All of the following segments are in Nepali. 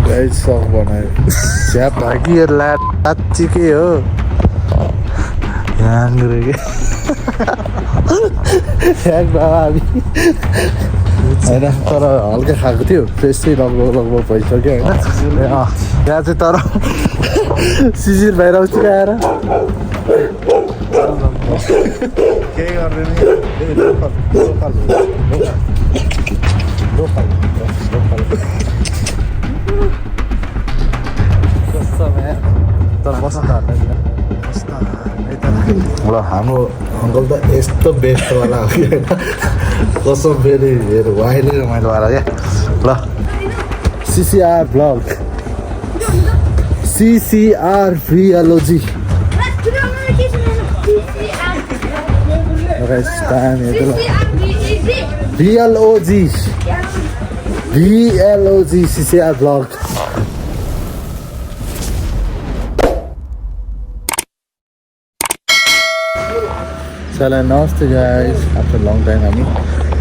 गाइस सक बनायो स्याप भागिरला साँच्चीकै हो ह्याङ्ग्रे के ह्याङ बाबा हामी होइन तर हल्का खाएको थियो फ्रेस चाहिँ लगभग भइसक्यो होइन यहाँ चाहिँ तर सिजिर बाहिर आउँछ आएर केही गर्दैन तर बस्न ल हाम्रो अङ्कल त यस्तो बेस्टवाला हो कि होइन कसम फेरि हेर वाइले रमाइलोवाला क्या ल सिसिआर ब्लग सिसिआर भिएलओजी भिएलओजी सिसिआर ब्लग चला नमस्ते गाइस आफ्टर लङ टाइम हामी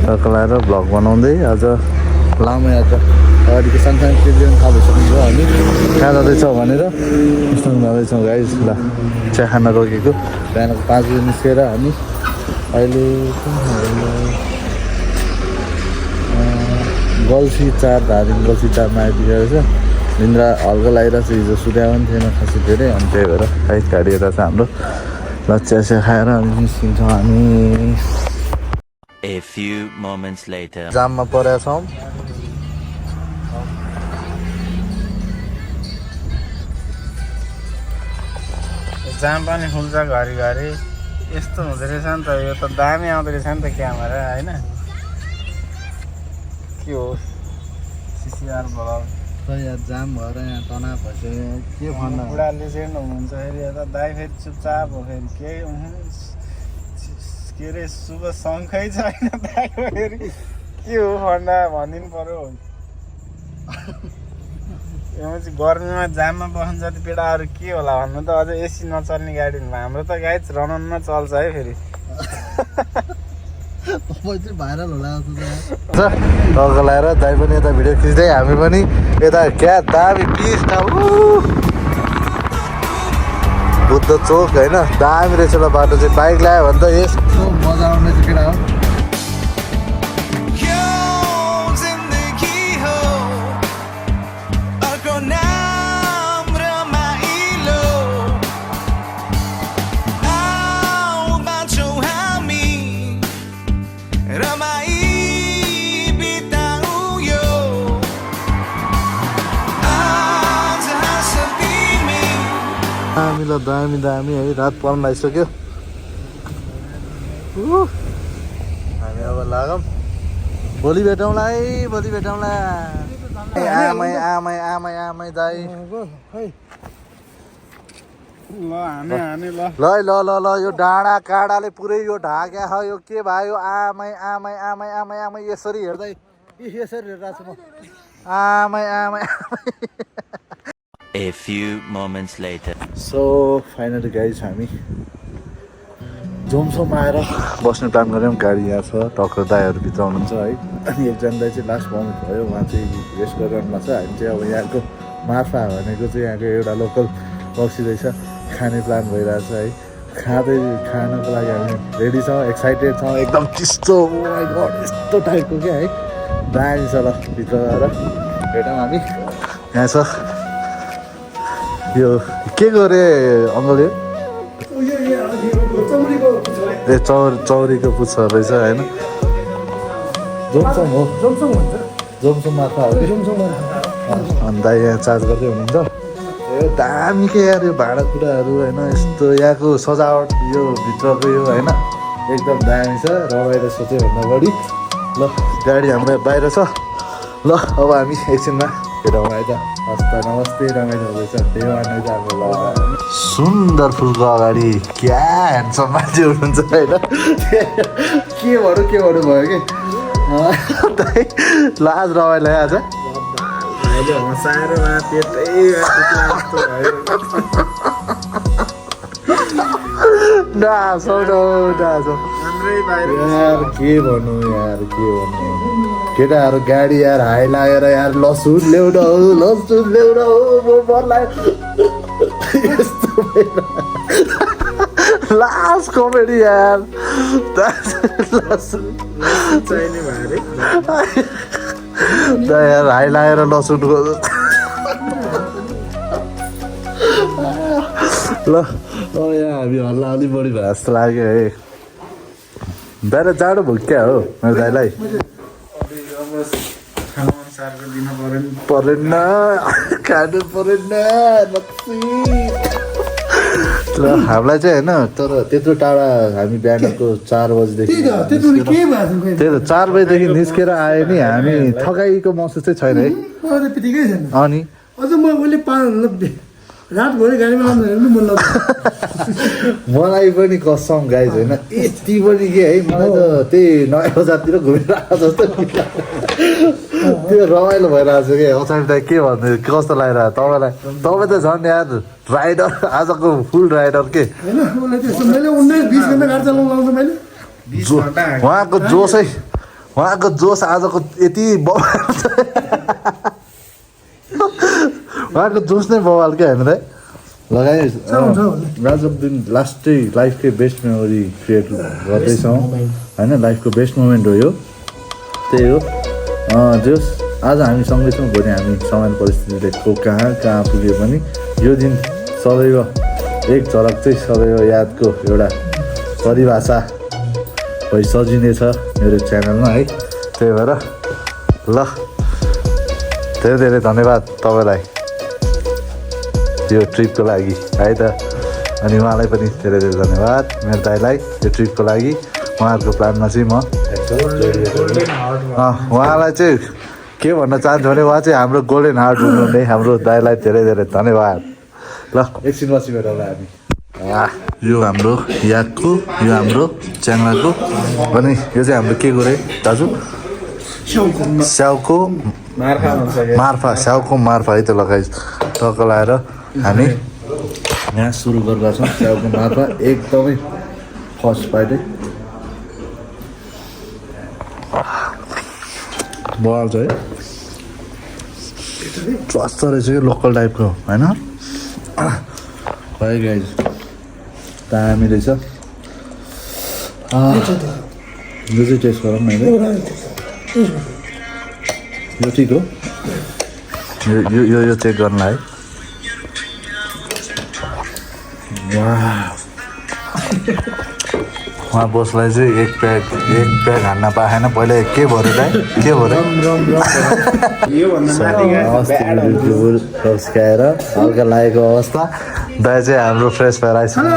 टक्लाएर भ्लग बनाउँदै आज लामो यात्रा अगाडिको सानसानो ट्रिप थाहा भइसक्नुभयो हामी कहाँ जाँदैछौँ भनेर यस्तो जाँदैछौँ गाइस ल चिया खान रोकेको बिहानको 5 बजी निस्केर हामी अहिले गल्सी 4 धादिङ गल्सी 4मा आइपुगेको छ निन्द्रा हल्का लागिरहेको छ हिजो सुत्या पनि थिएन खासै धेरै अनि त्यही भएर है गाडी यता छ हाम्रो चिया खाएर अनि निस्किन्छौँ हामी A few moments later. जाममा परेका छौँ जाम पनि खुल्छ घरिघरि यस्तो हुँदो रहेछ नि त यो त दामी आउँदो रहेछ नि त क्यामेरा होइन के हो सिसिआर ब्लग यहाँ जाम भएर यहाँ तनाव भइसक्यो के भन्नु बुढाले चाहिँ हुनुहुन्छ फेरि यता दाइ फेरि चुपचाप हो फेरि केही के अरे शुभ शङ्खै छैन दाइको फेरि के हो फन्डा भनिदिनु पऱ्यो यो चाहिँ गर्मीमा जाममा बस्नु जति पेडा अरू के होला भन्नु त अझै एसी नचल्ने गाडी हाम्रो त गाडी रननमा चल्छ है फेरि भाइरल होला टक्क लगाएर दाइ पनि यता भिडियो खिच्दै हामी पनि यता क्या दामी पिस बुद्ध चोक होइन दामी रहेछ ल बाटो चाहिँ बाइक ल्यायो भने त यस्तो मजा आउने चाहिँ केटा हो दामी ल दामी दामी है रात पर्न आइसक्यो हामी अब लागौँ भोलि भेटौँला है भोलि भेटौँला आमै आमै आमै आमै दाइ ल हाने ल ल ल ल ल यो डाँडा काँडाले पुरै यो ढाक्या छ यो के भयो आमै आमै आमै आमै आमै यसरी हेर्दै यसरी हेरिरहेको छु म आमै आमै A few moments later. So finally guys हामी जोमसोम आएर बस्ने प्लान गऱ्यौँ गाडी यहाँ छ टक्कर दाइहरू भित्र हुनुहुन्छ है अनि एकजना दाइ चाहिँ लास्ट मोमेन्ट भयो उहाँ चाहिँ रेस्ट गरिरहनु भएको छ हामी चाहिँ अब यहाँको मार्फा भनेको चाहिँ यहाँको एउटा लोकल पक्षी रहेछ खाने प्लान भइरहेछ है खानको लागि हामी रेडी छौँ एक्साइटेड छौँ एकदम चिसो माइ गड यस्तो टाइपको क्या है दामी छ ल भित्र गएर भेटौँ हामी यहाँ छ यो के गरे अङ्कल यो ए चौरीको पुच्छर रहेछ होइन जोमसोम हो जोमसोम मार्फा हो अनि दाइ यहाँ चार्ज गर्दै हुनुहुन्छ यो दामी के यार यो भाँडाकुँडाहरू होइन यस्तो यहाँको सजावट यो भित्रको यो होइन एकदम दामी छ रमाइलो सोच्यो भन्दा बढी ल गाडी हाम्रो बाहिर छ ल अब हामी एकछिनमा भेटौँ आइता हस्ता नमस्ते रमाइलो हुँदैछ त्यही भएर हाम्रो ल सुन्दर फुलको अगाडि क्या ह्यान्डसम मान्छे हुनुहुन्छ होइन के भनौँ भयो कि लाज रमाइलो आज हँसाएर हाम्रै बाहिर यार के भन्नु केटाहरू गाडी यार हाई लागेर यार लसुन ल्याउन हो म मलाई यस्तो लास्ट कमेडी यार चाहिने भयो यार हाई लागेर लसुनको ल यहाँ हामी हल्ला अलिक बढी भए जस्तो लाग्यो है बाहिर जाडो भयो क्या हो मेरो दाइलाई अनुसारको दिन परेन खानु परेन ल हामीलाई चाहिँ होइन तर त्यत्रो टाढा हामी बिहानको 4 बजीदेखि त्यही त 4 बजीदेखि निस्केर आयो नि हामी थकाइको महसुस चाहिँ छैन है अनि अझ म उसले रातभरि गाडीमा लानु मन लाग्छ मलाई पनि कसम गाइज होइन यति पनि के है मलाई त त्यही नयाँ बजारतिर घुमेर आएको जस्तो त्यो रमाइलो भइरहेको छ कि अचानक त के भन्नु कस्तो लागिरहेको तपाईँ त झन् यार राइडर आजको फुल राइडर के होइन उसलाई त्यस्तो मैले 19-20 घन्टा गाडी चलाउनु लाउँछु मैले उहाँको जोस आजको यति उहाँको जोस नै बवाल क्या होइन लगाइ आजको दिन लास्टै लाइफकै बेस्ट मेमोरी क्रिएट गर्दैछौँ होइन लाइफको बेस्ट मोमेन्ट हो यो त्यही हो जोस् आज हामी सँगै छौँ भोलि हामी सामान्य परिस्थितिले कहाँ पुग्यो पनि यो दिन सबैको एक झलक चाहिँ सबैको यादको एउटा परिभाषा भइ सजिनेछ मेरो च्यानलमा है त्यही भएर ल धेरै धेरै धन्यवाद तपाईँलाई यो ट्रिपको लागि है त अनि उहाँलाई पनि धेरै धेरै धन्यवाद मेरो दाइलाई यो ट्रिपको लागि उहाँहरूको प्लानमा चाहिँ म उहाँलाई चाहिँ के भन्न चाहन्छु भने उहाँ चाहिँ हाम्रो गोल्डन हार्ट हुनुहुने हाम्रो दाइलाई धेरै धेरै धन्यवाद ल एकछिन पछि भेटौँ हामी यो हाम्रो यादको यो हाम्रो च्याङ्लाको अनि यो चाहिँ हाम्रो के गरे दाजु स्याउको मार्फा है त लगाइ टक्क लगाएर हामी यहाँ सुरु गरेका छौँ स्याउको मार्फा एकदमै फर्स्ट पाइटै बल चाहिँ स्वास्थ्य रहेछ कि लोकल टाइपको होइन भाइ गाइज दामी रहेछ यो चाहिँ टेस्ट गरौँ न यो ठिक हो यो चेक गर्नलाई उहाँ बोसलाई चाहिँ एक प्याक हान्न पाएन पहिला के भऱ्यो दाइ के भऱ्यो रस्काएर हल्का लागेको अवस्था दाइ चाहिँ हाम्रो फ्रेस भएर आइसक्नु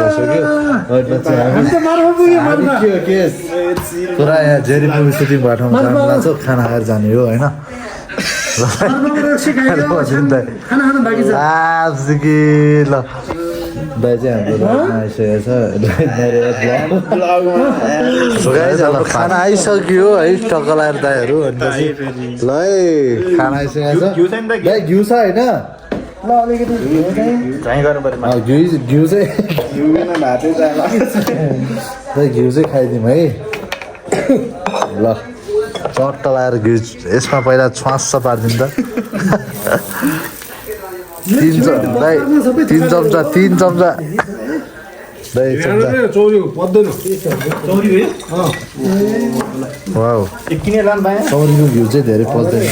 पुरा यहाँ जेरी मुभी सुटिङ बाटोमा जानु लाग्छ खाना खाएर जाने हो होइन ल दाइ चाहिँ हाम्रो आइसकेको छ खाना आइसक्यो है टक्क लगाएर दाइहरू ल है खाना आइसकेको छ दाइ घिउ छ होइन ल अलिकति घिउ चाहिँ घिउ चाहिँ खाइदिउँ है ल चट्ट लगाएर घिउ यसमा पहिला छ्वास पारिदिउँ त 3 चम्चा दाइ चौरीको घिउ चाहिँ धेरै पच्दैन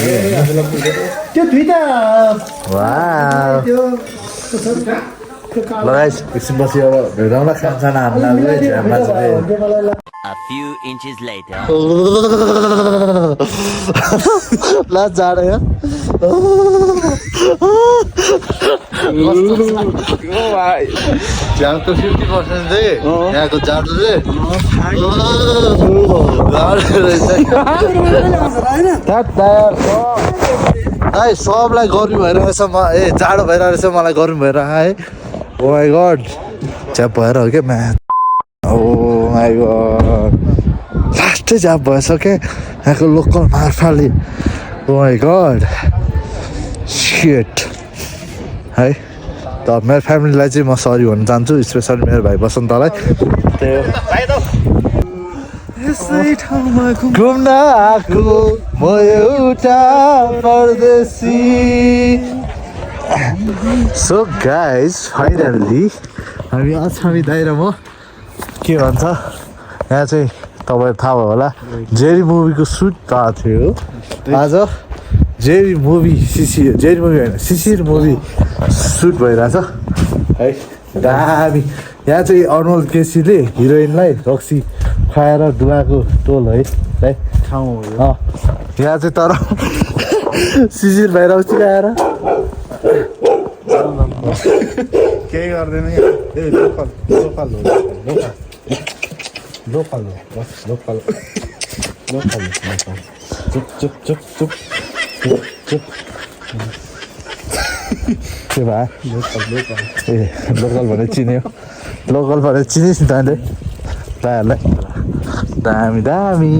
लगाइस एकछिन पछि अब भेटाउन खाना A few inches later. ला जाडो यार जाडो 50% चाहिँ यहाँको जाडो चाहिँ सबलाई गर्मी भइरहेछ जाडो भइरहेछ मलाई गर्मी भइरहेको है ओ माई गड च्याप भएर हो क्या म्याथ ओ माई गड लास्टै च्याप भएछ क्या यहाँको लोकल मार्फाले ओ माई गड शिट है त मेरो फ्यामिलीलाई चाहिँ म सरी भन्न चाहन्छु स्पेसली मेरो भाइ बसन्तलाई घुम्न आएको म एउटा परदेशी सो गाइज फाइनल्ली हामी अछामी दाइ र म के भन्छ यहाँ चाहिँ तपाईँहरू थाहा भयो होला जेरी मुभीको सुट भएको थियो आज जेरी मुभी होइन शिशिर मुभी सुट भइरहेछ है दामी यहाँ चाहिँ अनमोल केसीले हिरोइनलाई रक्सी खुवाएर डुबाएको टोल है ठाउँ हो यहाँ चाहिँ तर शिशिर भाइ रक्सी खाएर केही गर्दैन ए लोकल चुप के भयो ए लोकल भने चिन्यो लोकल भने चिनिस् नि तैँले भाइहरूलाई दामी दामी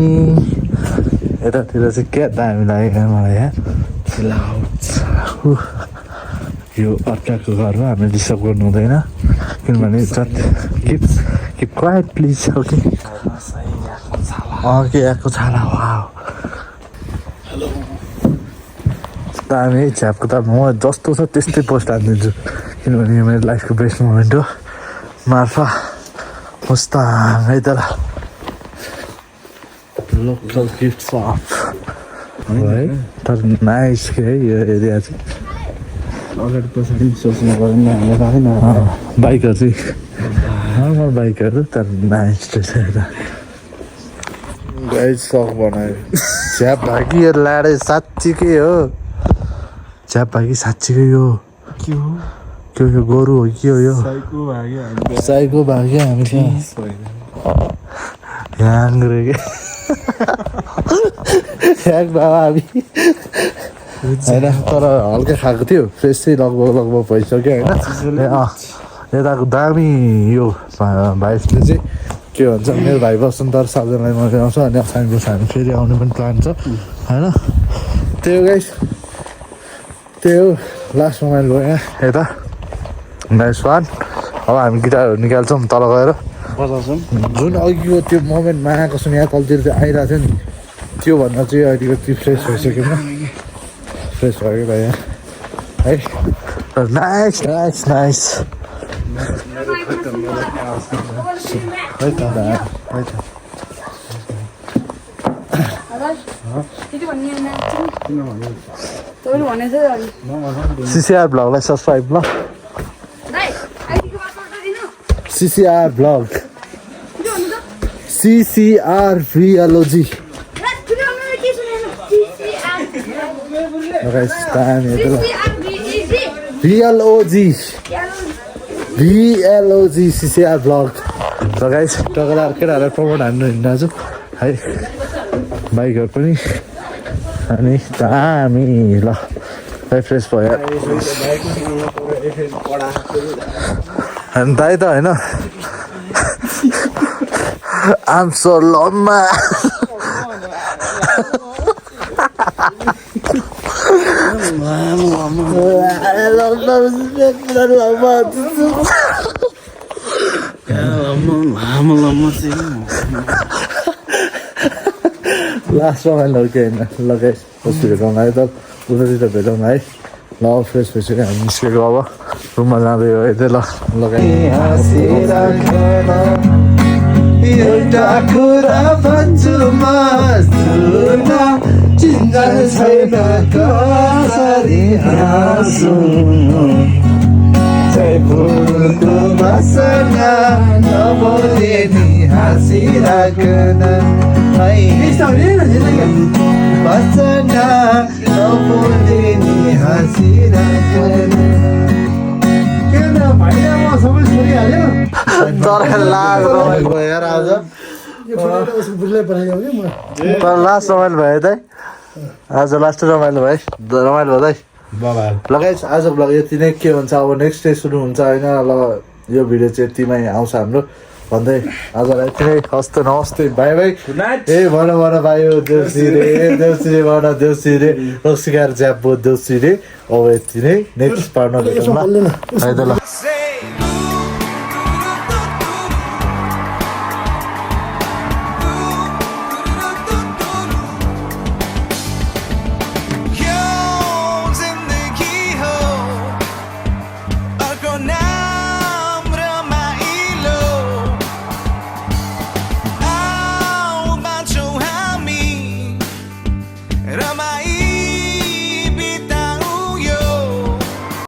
यतातिर चाहिँ क्या दामी लाग्यो मलाई यहाँ यो अर्काको घरमा हामीले डिस्टर्ब गर्नु हुँदैन किनभने किप क्वाइट प्लिज ओके के यहाँको छाला वा दामी झ्यापको त म जस्तो छ त्यस्तै पोस्ट हालिदिन्छु किनभने यो मेरो लाइफको बेस्ट मोमेन्ट हो मार्फा मुस्ताङ है तर लोकल गिफ्ट सप है तर नाइस के है यो एरिया चाहिँ अगाडि पछाडि सोच्नु पर्दैन हामीलाई थाहा छैन बाइकहरू चाहिँ बाइकहरू तर नाइस रहेछ यता गाइड सक बनायो झ्याप भागीहरू लाडे साँच्चीकै हो झ्याप भागी साँच्चीकै हो के हो के यो गोरु हो के हो यो साइको भाग्यो हामी ह्याङ रे के ह्याङ बाबा हामी होइन तर हल्का खाएको थियो फ्रेस चाहिँ लगभग भइसक्यो होइन यताको दामी यो भाइसले चाहिँ के भन्छ मेरो भाइ बसन्त र सातजनालाई मैले आउँछ अनि असाइनको हामी फेरि आउने पनि प्लान छ होइन त्यही हो गाइस त्यही हो लास्ट मोबाइल भयो यहाँ यता नाइस वान अब हामी गिटारहरू निकाल्छौँ तल गएर बजाउँछौँ जुन अघिको त्यो मोमेन्टमा आएको छ यहाँ तलतिर चाहिँ आइरहेको थियो नि त्योभन्दा चाहिँ अलिकति फ्रेस भइसक्यो नि फ्रेस भयो भाइ यहाँ है नाइस नाइस नाइस सिसिआर ब्लगलाई सब्सक्राइब ल सिसिआर ब्लग सिसिआर भिएलओजी भिएलओजी सिसिआर ब्लग र गाइस टगलाहरू केटाहरूलाई प्रमोट हान्नु हिँड्नु आज है बाइकहरू पनि अनि दामी ल फ्रेस भयो अनि दाइ त होइन आम सो लम्मा लास्ट रमाइलो के होइन लगाइ पछि भेटौँ है त उनीतिर भेटौँ है ल फ्रेस भइसक्यो हामी निस्केको अब रुममा जाँदै हो यतै ल लगाइ एउटा कुरा भन्छु म सुन चिन्ता छैन कसरी हाँसु चाहिँ फुलको बासना नबोले नि हाँसिराख्न बासना नबोले नि हाँसिराख्न तर लास्ट रमाइलो भयो दाइ आज लास्ट रमाइलो भयो रमाइलो भयो दाइ लगाइस् आज ब्लग यति नै के हुन्छ अब नेक्स्ट डे सुरु हुन्छ होइन ल यो भिडियो चाहिँ यतिमै आउँछ हाम्रो भन्दै आजलाई यति नै हस्त नमस्ते बाई बाई गुड नाइट ए भन भाइ हो देउसी रे भन देउसी रे रक्सीकार ज्याप देउसी रे अब यति नै नेक्स्ट पार्टनर यसो भेटौँला बोल्दैन है त ल